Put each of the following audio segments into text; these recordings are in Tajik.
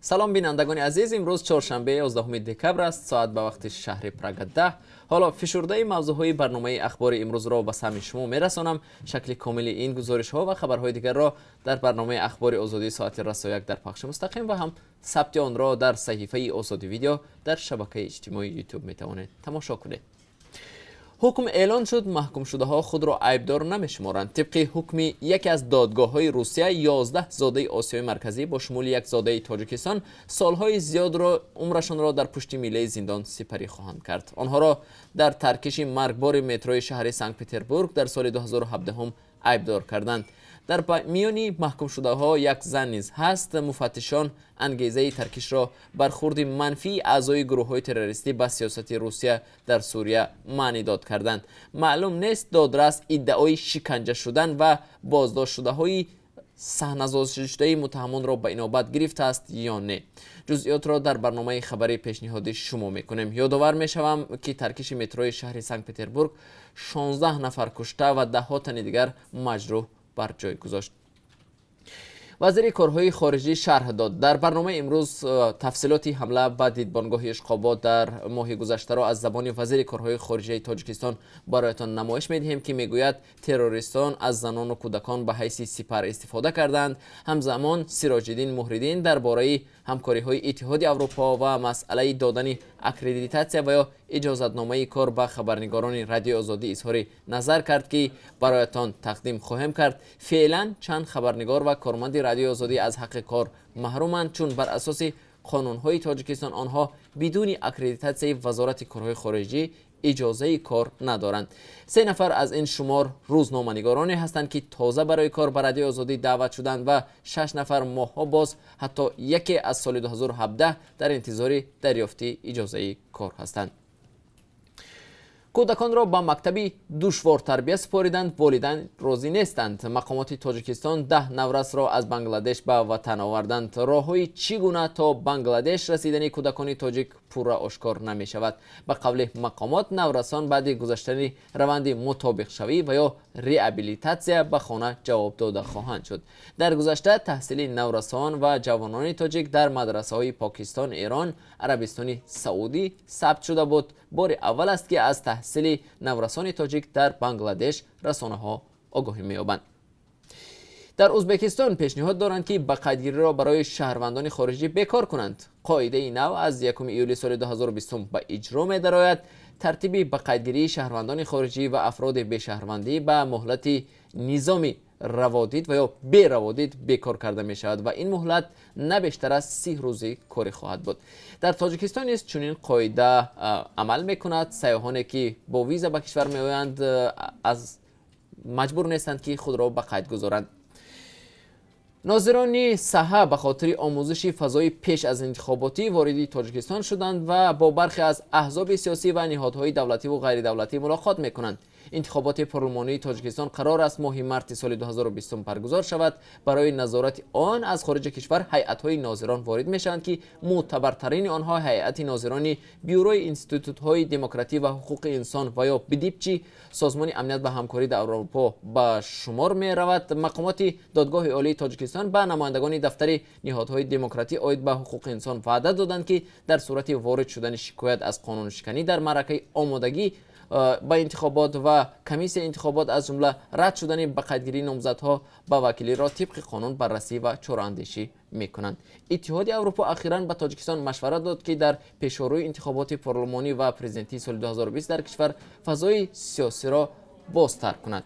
Салом, бинандагони азиз. Имрӯз чоршанбе, 11 декабр аст. Соат ба вақти шаҳри Прага 10. Ҳоло фишурдаи мавзӯъҳои барномаи ахбори имрӯзро ба самъи шумо мерасонам. Шакли комили ин гузоришҳо ва хабарҳои дигарро дар барномаи Ахбори Озодӣ соати расо 1 дар пахши мустақим ва ҳам сабти онро дар саҳифаи Озодӣ Видео дар шабакаи иҷтимоии Ютуб метавонед тамошо кунед. Ҳукм эълон шуд, маҳкумшудаҳо худро айбдор намешуморанд. Тибқи ҳукми яке аз додгоҳҳои Русия, 11 зодаи Осиёи Марказӣ бо шумули як зодаи Тоҷикистон солҳои зиёдро умрашонро дар пушти милаи зиндон сипарӣ хоҳанд кард. Онҳоро дар таркиши маргбори метрои шаҳри Санкт Петербург дар соли 2017 айбдор карданд. Дар миёни маҳкумшудаҳо як зан низ ҳаст. Муфаттишон ангезаи таркишро бархурди манфии аъзои гурӯҳҳои террористӣ ба сиёсати Русия дар Сурия маънидод карданд. Маълум нест, додрас иддаои шиканҷа шудан ва боздоштшудаҳои саҳнасозишудаи муттаҳамонро ба инобат гирифтааст ё не. Ҷузъиётро дар барномаи хабарӣ пешниҳоди шумо мекунем. Ёдовар мешавам, ки таркиши метрои шаҳри Санкт Петербург 16 нафар кушта ва даҳҳо тани дигар маҷрӯҳ бар ҷой гузошт. Вазири корҳои хориҷӣ шарҳ дод. Дар барномаи имрӯз тафсилоти ҳамла ба дидбонгоҳи Ишқобод дар моҳи гузаштаро аз забони вазири корҳои хориҷаи Тоҷикистон бароятон намоиш медиҳем, ки мегӯяд, террористон аз занону кӯдакон ба ҳайси сипар истифода карданд. Ҳамзамон Сироҷиддин Муҳриддин дар бораи ҳамкориҳои Иттиҳоди Аврупо ва масъалаи додани аккредитатсия ва ё иҷозатномаи кор ба хабарнигорони Радиои Озодӣ изҳори назар кард, ки бароятон тақдим хоҳем кард. Феълан чанд хабарнигор ва корманди Радиои Озодӣ аз ҳаққи кор маҳруманд, чун бар асоси қонунҳои Тоҷикистон онҳо бидуни аккредитатсияи Вазорати корҳои хориҷӣ иҷозаи кор надоранд. Се нафар аз ин шумор рӯзноманигороне ҳастанд, ки тоза барои кор ба Радиои Озодӣ даъват шуданд, ва шаш нафар моҳҳо боз, ҳатто яке аз соли 2017 дар интизори дарёфти иҷозаи кор ҳастанд. Кӯдаконро ба мактаби душвортарбия супориданд, волидайн розӣ нестанд. Мақомоти Тоҷикистон 10 наврасро аз Бангладеш ба ватан оварданд. Роҳҳои чӣ гуна то Бангладеш расидани кӯдакони тоҷик пурра ошкор намешавад. Ба қавли мақомот, наврасон баъди гузаштани раванди мутобиқшавӣ ва ё реабилитатсия ба хона ҷавоб дода хоҳанд шуд. Дар гузашта таҳсили наврасон ва ҷавонони тоҷик дар мадрасаҳои Покистон, Эрон, Арабистони Саудӣ сабт шуда буд. Бори аввал аст, ки аз таҳсили наврасони тоҷик дар Бангладеш расонаҳо огоҳӣ меёбанд. Дар Ӯзбекистон пешниҳод доранд, ки ба қайдгириро барои шаҳрвандони хориҷӣ бекор кунанд. Қоидаи нав аз 1 июли соли 2020 ба иҷро медарояд. Тартиби ба қайдгирии шаҳрвандони хориҷӣ ва афроди бешаҳрвандӣ ба муҳлати низоми раводид ва ё бераводид бекор карда мешавад ва ин муҳлат на бештар аз 30 рӯзи корӣ хоҳад буд. Дар Тоҷикистон низ чунин қоида амал мекунад. Сайёҳоне, ки бо виза ба кишвар меоянд, аз маҷбур нестанд, ки худро ба қайд гузоранд. Нозирони саҳа ба хотири омӯзиши фазои пеш аз интихоботӣ вориди Тоҷикистон шуданд ва бо бархе аз аҳзоби сиёсӣ ва ниҳодҳои давлативу ғайридавлатӣ мулоқот мекунанд. Интихоботи парлумонии Тоҷикистон қарор аст моҳи марти соли 2020 баргузор шавад. Барои назорати он аз хориҷи кишвар ҳайатҳои нозирон ворид мешаванд, ки мӯътабартарини онҳо ҳайати нозирони Бюрои институтҳои демократӣ ва ҳуқуқи инсон ва ё БДИПЧи Созмони амният ва ҳамкорӣ дар Аврупо ба шумор меравад. Мақомоти Додгоҳи Олии Тоҷикистон ба намояндагони дафтари ниҳодҳои демократӣ оид ба ҳуқуқи инсон ваъда доданд, ки дар сурати ворид шудани шикоят аз қонуншиканӣ дар маъракаи омодагӣ ба интихобот ва комиссияи интихобот, аз ҷумла рад шудани ба қайдгирии номзадҳо ба вакилиро тибқи қонун баррасӣ ва чораандешӣ мекунанд. Иттиҳоди Аврупо ахиран ба Тоҷикистон машварат дод, ки дар пешорӯи интихоботи парлумонӣ ва президентии соли 2020 дар кишвар фазои сиёсиро бозтар кунад.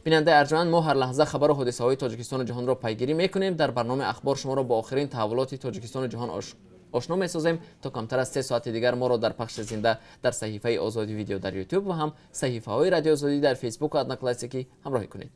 Бинандаи арҷманд, мо ҳар лаҳза хабару ҳодисаҳои Тоҷикистону ҷаҳонро пайгирӣ мекунем. Дар барномаи ахбор шуморо бо охирин таҳаввулоти Тоҷикистону ҷаҳон ошно месозем. То камтар аз 3 соати дигар моро дар пахши зинда дар саҳифаи Озодӣ Видео дар Ютуб ва ҳам саҳифаҳои Радиои Озодӣ дар Фейсбуку Одноклассники ҳамроҳӣ кунед.